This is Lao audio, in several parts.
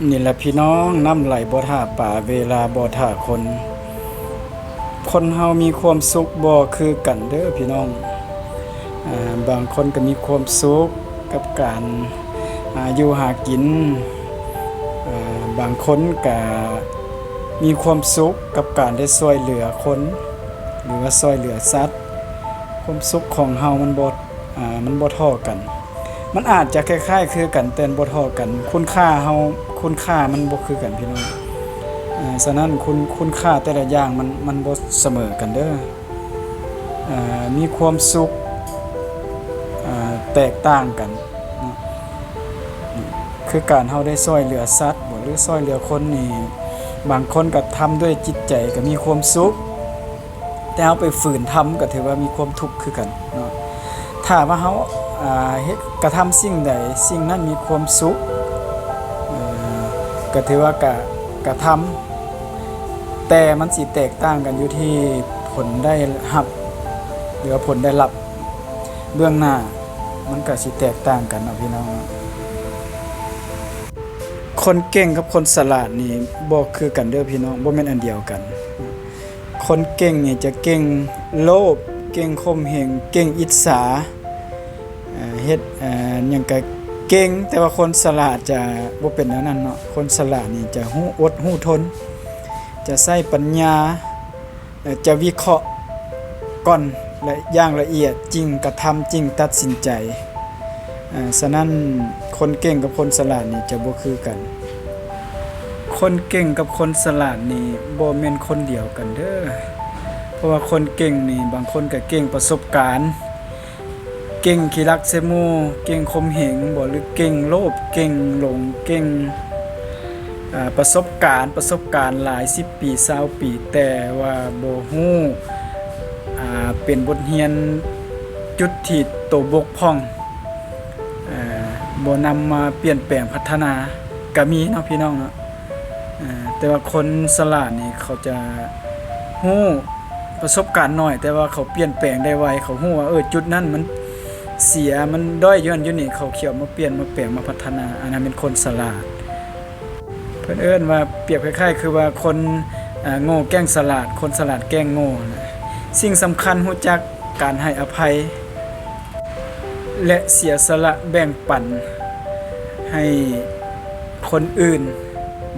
ນີ້ແຫຼະພີ່ນ້ອງ, ນ້ຳໄຫຼບໍ່ຖ້າປາ, ເວລາບໍ່ຖ້າຄົນ. ຄົນເຮົາມີຄວາມສຸກບໍ່ຄືກັນເດີ້ພີ່ນ້ອງ. ອາ ບາງຄົນກໍມີຄວາມສຸກກັບການ ອາ ຢູ່ຫາກິນ, ອາ ບາງຄົນກໍມີຄວາມສຸກກັບການໄດ້ຊ່ວຍເຫຼືອຄົນ ຫຼືວ່າຊ່ວຍເຫຼືອສັດ. ຄວາມສຸກຂອງເຮົາມັນບໍ່ ອາ ມັນບໍ່ທໍ່ກັນ. ມັນອາດຈະຄ້າຍໆຄືກັນ ແຕ່ມັນບໍ່ທໍ່ກັນ. ຄຸນຄ່າເຮົາ ຄຸນຄ່າມັນບໍ່ຄືກັນພີ່ນ້ອງ. ອາ ສະນັ້ນຄຸນ ຄຸນຄ່າແຕ່ລະຢ່າງມັນ ມັນບໍ່ສະເໝີກັນເດີ້. ອາ ມີຄວາມສຸກ ອາ ແຕກຕ່າງກັນເນາະ. ຄືການເຮົາໄດ້ຊ່ວຍເຫຼືອສັດບໍ ຫຼືຊ່ວຍເຫຼືອຄົນນີ້ ບາງຄົນກໍທຳດ້ວຍຈິດໃຈກໍມີຄວາມສຸກ. ແຕ່ເຮົາໄປຝືນທຳກໍຖືວ່າມີຄວາມທຸກຄືກັນເນາະ. ຖ້າວ່າເຮົາ ອາ ເຮັດ ກະທຳສິ່ງໃດ ສິ່ງນັ້ນມີຄວາມສຸກ ເອີ ກໍຖືວ່າກະ ກະທຳ, ແຕ່ມັນຊິແຕກຕ່າງກັນຢູ່ທີ່ຜົນໄດ້ຮັບ ຫຼືວ່າຜົນໄດ້ຮັບເບື້ອງໜ້າ ມັນກໍຊິແຕກຕ່າງກັນເນາະພີ່ນ້ອງເນາະ. ຄົນເກັ່ງກັບຄົນສະຫຼາດນີ້ບໍ່ຄືກັນເດີ້ພີ່ນ້ອງ, ບໍ່ແມ່ນອັນດຽວກັນ. ຄົນເກັ່ງນີ້ຈະເກັ່ງໂລບ, ເກັ່ງຂົ່ມເຫງ, ເກັ່ງອິດສາ, ເຮັດຫຍັງກະເກັ່ງ, ແຕ່ວ່າຄົນສະຫຼາດຈະບໍ່ເປັນແນວນັ້ນເນາະ. ຄົນສະຫຼາດນີ້ຈະຮູ້ອົດຮູ້ທົນ, ຈະໃຊ້ປັນຍາ, ຈະວິເຄາະກ່ອນ ແລະ ຢ່າງລະອຽດ ຈຶ່ງກະທຳ, ຈຶ່ງຕັດສິນໃຈ. ອາ ສະນັ້ນ ຄົນເກັ່ງກັບຄົນສະຫຼາດນີ້ຈະບໍ່ຄືກັນ. ຄົນເກັ່ງກັບຄົນສະຫຼາດນີ້ບໍ່ແມ່ນຄົນດຽວກັນເດີ້, ເພາະວ່າຄົນເກັ່ງນີ້ ບາງຄົນກໍເກັ່ງປະສົບການ, ເກັ່ງຂີ້ລັກໃສ່ໝູ່, ເກັ່ງຂົ່ມເຫງບໍ ຫຼືເກັ່ງໂລບ, ເກັ່ງຫຼົງ, ເກັ່ງ ອາ ປະສົບການ, ປະສົບການຫຼາຍສິບປີ ຊາວປີ ແຕ່ວ່າບໍ່ຮູ້ ອາ ເປັນບົດຮຽນຈຸດທີ່ໂຕບົກຜ່ອງ, ອາ ບໍ່ນຳມາປ່ຽນແປງພັດທະນາກໍມີເນາະພີ່ນ້ອງເນາະ. ອາ ແຕ່ວ່າຄົນສະຫຼາດນີ້ເຂົາຈະຮູ້ປະສົບການໜ້ອຍ ແຕ່ວ່າເຂົາປ່ຽນແປງໄດ້ໄວ, ເຂົາຮູ້ວ່າ ເອີ ຈຸດນັ້ນມັນເສຍ ມັນດ້ອຍຢູ່ຫັ້ນຢູ່ນີ້, ເຂົາເຂົ້າມາປ່ຽນມາແປງມາພັດທະນາ, ອັນນັ້ນແມ່ນຄົນສະຫຼາດ. ເພິ່ນເອີ້ນວ່າ ປຽບຄ້າຍໆຄືວ່າຄົນ ອາ ໂງ່ແກ້ງສະຫຼາດ, ຄົນສະຫຼາດແກ້ງໂງ່ນະ. ສິ່ງສຳຄັນຮູ້ຈັກການໃຫ້ອະໄພ ແລະ ເສຍສະຫຼະແບ່ງປັນໃຫ້ຄົນອື່ນ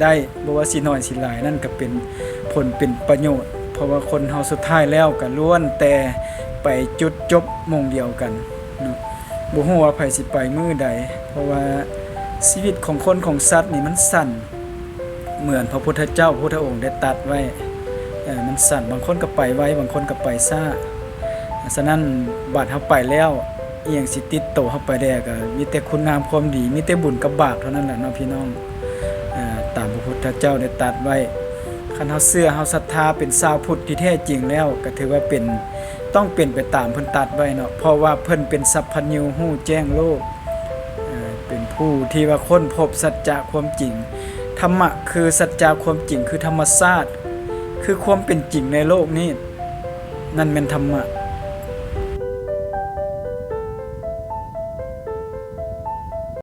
ໄດ້, ບໍ່ວ່າຊິໜ້ອຍຊິຫຼາຍ, ນັ້ນກໍເປັນຜົນເປັນປະໂຫຍດ, ເພາະວ່າຄົນເຮົາສຸດທ້າຍແລ້ວກໍລ້ວນແຕ່ໄປຈຸດຈົບໝ່ອງດຽວກັນເນາະ. ບໍ່ຮູ້ວ່າໃຜຊິໄປມື້ໃດ, ເພາະວ່າຊີວິດຂອງຄົນຂອງສັດນີ້ມັນສັ້ນ. ເໝືອນພະພຸດທະເຈົ້າ ພະພຸດທະອົງໄດ້ຕັດໄວ້, ເອີ ມັນສັ້ນ, ບາງຄົນກໍໄປໄວ, ບາງຄົນກໍໄປຊ້າ. ສະນັ້ນ ບາດເຮົາໄປແລ້ວ ອີ່ຫຍັງຊິຕິດໂຕເຮົາໄປແດ່? ກໍມີແຕ່ຄຸນງາມຄວາມດີ, ມີແຕ່ບຸນກັບບາບເທົ່ານັ້ນແຫຼະເນາະພີ່ນ້ອງ. ເອີ ຕາມພະພຸດທະເຈົ້າໄດ້ຕັດໄວ້, ຄັນເຮົາເຊື່ອ ເຮົາສັດທາເປັນຊາວພຸດທີ່ແທ້ຈິງແລ້ວ, ກໍຖືວ່າເປັນ ຕ້ອງເປັນໄປຕາມເພິ່ນຕັດໄວ້ເນາະ, ເພາະວ່າເພິ່ນເປັນສັບພັນຍູ ຮູ້ແຈ້ງໂລກ. ເປັນຜູ້ທີ່ວ່າຄົ້ນພົບສັດຈະຄວາມຈິງ. ທຳມະຄືສັດຈະຄວາມຈິງ, ຄືທຳມະຊາດ, ຄືຄວາມເປັນຈິງໃນໂລກນີ້. ນັ້ນແມ່ນທຳມະ,